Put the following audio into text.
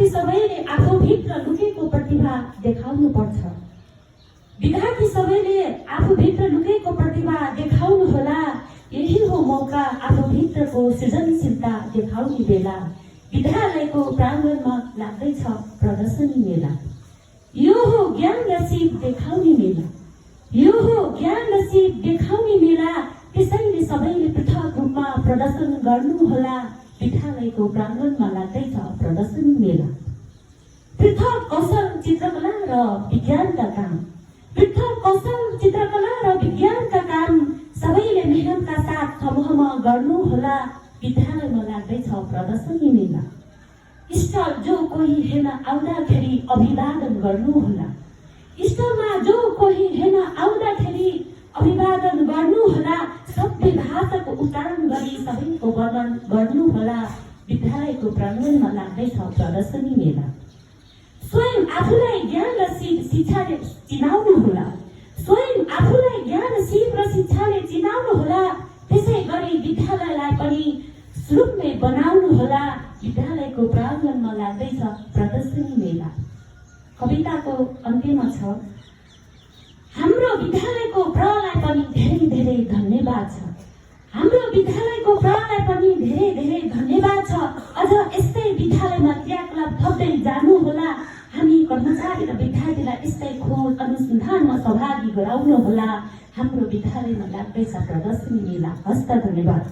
विद्यार्थी सबैले आफूभित्र लुकेको प्रतिभा देखाउनुपर्छ। विद्यार्थी सबैले आफूभित्र लुकेको प्रतिभा देखाउनुहोला। यही हो मौका आफूभित्रको सृजनशीलता देखाउने बेला। विद्यालयको प्राङ्गणमा लाग्दैछ प्रदर्शनी मेला। यो हो ज्ञान र सिप देखाउने मेला। यो हो ज्ञान र सिप देखाउने मेला। त्यसैले सबैले पृथक रूपमा प्रदर्शन गर्नुहोला। विद्यालयको प्राङ्गणमा लाग्दैछ प्रदर्शनी मेला। पृथक कौशल चित्रकला र विज्ञानका काम। पृथक कौशल चित्रकला र विज्ञानका काम सबैले मेहनतका साथ समूहमा गर्नुहोला। विद्यालयमा लाग्दैछ प्रदर्शनी मेला। स्टल जो कोही हेर्न आउँदाखेरि अभिवादन गर्नुहोला। स्टलमा जो कोही हेर्न आउँदाखेरि अभिवादन गर्नुहोला। सबै भाषाको उच्चारण गरी सबैको वर्णन गर्नुहोला। विद्यालयको प्राङ्गणमा लाग्दैछ प्रदर्शनी मेला। स्वयं आफूलाई ज्ञान र शिक्षाले चिनाउनुहोला। स्वयं आफूलाई ज्ञान सिप र शिक्षाले चिनाउनुहोला। त्यसै गरी विद्यालयलाई पनि रूपले बनाउनुहोला। विद्यालयको प्राङ्गणमा लाग्दैछ प्रदर्शनी मेला। कविताको अन्त्यमा छ, हाम्रो विद्यालयको प्रलाई पनि धेरै धेरै धन्यवाद छ। हाम्रो विद्यालयको प्रलाई पनि धेरै धेरै धन्यवाद छ। अझ यस्तै विद्यालयमा क्रियाकलाप थप्दै जानुहोला। हामी कर्मचारी र विद्यार्थीलाई यस्तै खोज अनुसन्धानमा सहभागी गराउनुहोला। हाम्रो विद्यालयमा लाग्दैछ प्रदर्शनी मेला। हस्त धन्यवाद।